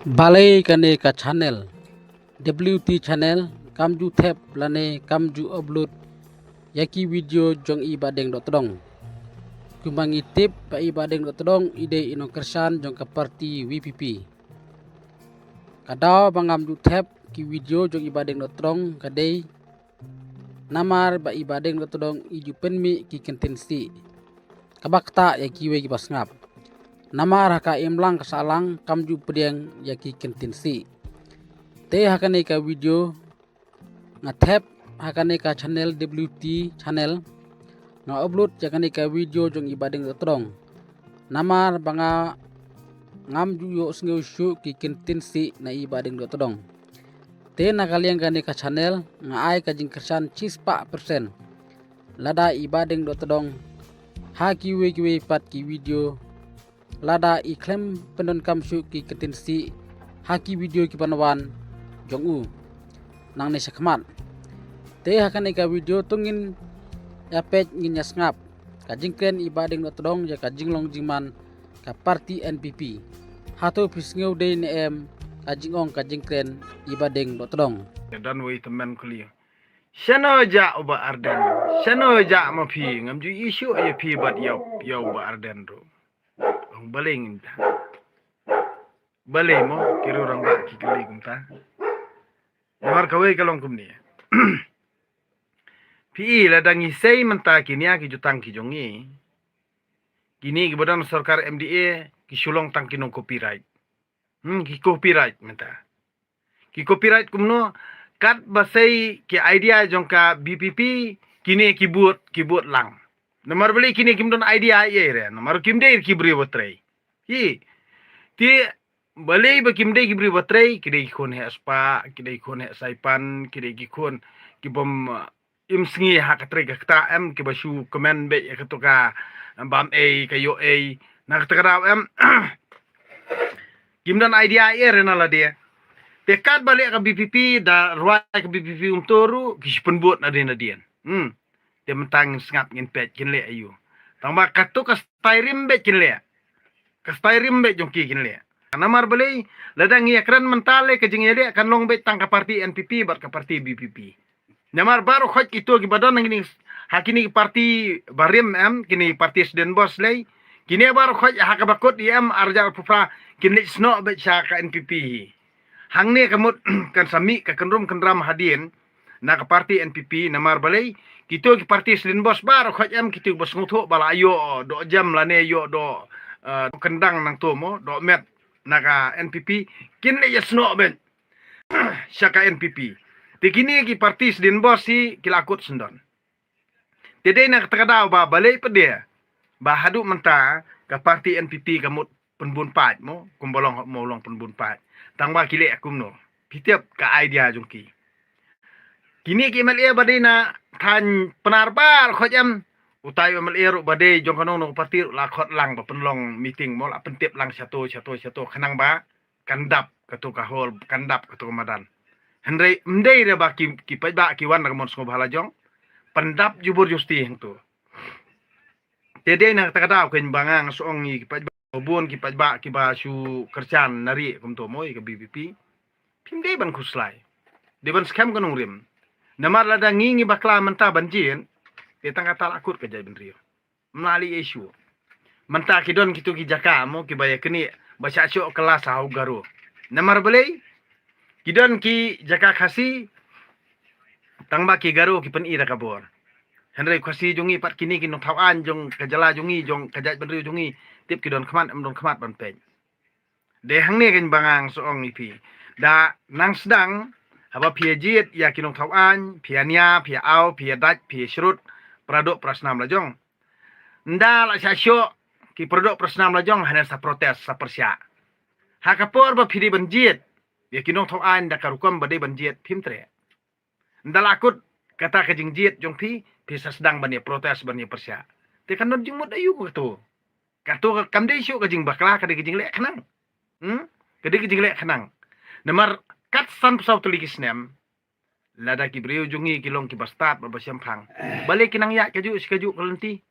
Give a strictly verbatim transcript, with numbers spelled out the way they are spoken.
Balei kane ka channel W T channel kam ju thep lane kam ju upload ïa ki video jong i Bahdeng Dohtdong? Kumba ngi tip ba i Bahdeng Dohtdong i dei i nongkyrshan jong ka party V P P. Ka daw ba ngam ju thep ki video jong i Bahdeng Dohtdong ka dei namar ba i Bahdeng Dohtdong i ju pynmih ki kyntien sih kaba ktah ïa kiwei kiba sngap. Namar ha ka imlang ka sahlang kam ju pdiang ïa ki kyntien sih. Te ha kane ka video nga thep ha kane ka channel W T channel, nga upload ïa kane ka video jong i Bahdeng Dohtdong. Namar ba nga ngam ju ïohsngew shuh ki kyntien sih na i Bahdeng Dohtdong. Te na ka liang kane ka channel nga ai ka jingkyrshan shispah percent lada i Bahdeng Dohtdong ha kiwei kiwei pat ki video lada i khlem pyndonkam shuh ki kyntien sih ha ki video kiban wan jong u nangne shakhmat. Te ha kane ka video to ngin ïa peit ngin ïa sngap ka jingkren i Bahdeng Dohtdong ïa ka jinglong jingman ka party N P P. Hato phi sngew dei ne em ka jingong ka jingkren i Bahdeng Dohtdong? Ka don wei tymmen kuli. Shano ja u Bah Ardent? Shano ja ma phi? Ngam ju issue ïa phi bad ïa u Bah Ardent ruh. Ong balei ngin ta. Balei mo ki ruh rangbah ki kylli kumta. Namar kawei ka long kumne. Phi i lada ngi sei mynta ki nia ki jutang ki jong ngi. Kine kiba don sorkar M D A ki shu long tang ki nong copyright. Hmm, ki copyright mynta. Ki copyright kumno? Katba sei ki idea jong ka V P P kine ki bud, ki bud lang. Namar balei kine kim don idea ei ei re, namar kim dei ki briew ba trei. Ki ti balei ba kim dei ki briew ba trei, ki dei ki khun heh spah, ki dei ki khun heh saipan, ki dei ki khun ki bym, uh, im sngi ha ka trei ka ktah em, kiba shu kmen beit ïa kato ka bam ei ka ïoh ei na kata ka daw em. Kim don idea ei ei re na lade. Te katba leh ka V P P da rwai ka V P P um to ruh ki shu pynbud nadien nadien. Hmm. Te mynta ngin sngap ngin peit kin leh aïu. Tang ba kato ka style rim beit kin leh. Ka style rim beit jong ki kin leh. Namar balei lada ngi ïa kren mynta lei ka jingïaleh kan long beit tang ka party N P P bad ka party V P P. Namar baroh khoit kito kiba don ha kine ki party barim em, kine ki party Sden Bos lei. Kine baroh khoit ha kaba kut ïa em arhajar arphew phra kin leit snoh beit sha ka N P P hi. Hangne ka mut kan sa mih ka kynrum kynram hadien na ka party N P P namar balei kito ki party Sden Bos baroh khoit em kito kiba sngewthuh ba la ïoh doh jam lane ïoh doh, eh, kyndang nangto mo, doh met na ka N P P kin leit ïa snoh beit sha ka N P P. Te kine ki party Sden Bos hi ki la kut syndon. Te dei na kata ka daw ba balei pat de ba haduh mynta ka party N P P ka mut pynbun paid mo, kumba long mo long pynbun paid. Tang ba ki leh kumno? Phi tip ka idea jong ki. Kine ki M L A ba dei na thaiñ Pnar baroh khoit em. Utai u M L A ruh ba dei jong ka nong nong party ruh la khot lang ba pynlong meeting mo, la pyntip lang shato shato shato khnang ba kan dap kato ka hall, kan dap kato ka madan. Hynrei ym dei re ba ki, ki paidbah ki wan na ka mon sngewbha la jong. Pyndap jubur justi hangto. Te dei na kata ka daw kein ba nga nga shu ong ïa ki paidbah, bun ki paidbah kiba shu kyrshan na ri kumto mo ïa ka V P P. Phim dei ban khuslai. Dei ban skhem ka nongrim. Namar lada ngi ngi bakla mynta ban jied, te tang kata la kut ka jaitbynriew. Mlali issue. Mynta ki don kito ki jaka mo kiba ïa kine ba shah shoh kylla sha u Garo. Namar balei? Ki don ki jaka Khasi tang ba ki Garo ki pyni da ka bor. Hynrei Khasi jong ngi pat kine ki nongthaw aiñ jong ka jylla jong ngi jong ka jaitbynriew jong ngi tip ki don khmat em don khmat ban peit. Dei hangne kein ba nga nga shu ong ïa phi. Da nang sdang haba phi ïa jied ïa ki nongthaw aiñ, phi ïa nia, phi ïa aw, phi ïa dait, phi ïa shrut, para doh para snam la jong. Ynda la shah shoh ki para doh para snam la jong, hynrei sa protest, sa pyrshah. Ha ka por ba phi dei ban jied ïa ki nongthaw aiñ da ka rukom ba dei ban jied, phim treh. Ynda la kut kata ka jingjied jong phi, phi sa sdang ban ïa protest ban ïa pyrshah. Te kan don jingmut aïu kato? Kato ka kam dei shuh ka jingbakla, ka dei ka jingleh khnang. Hmm? Ka dei ka jingleh khnang. Namar kat san phew saw tylli ki snem lada ki briew jong ngi ki long kiba stad bad ba shemphang, balei ki nang ïaid kajuh shi kajuh ka lynti?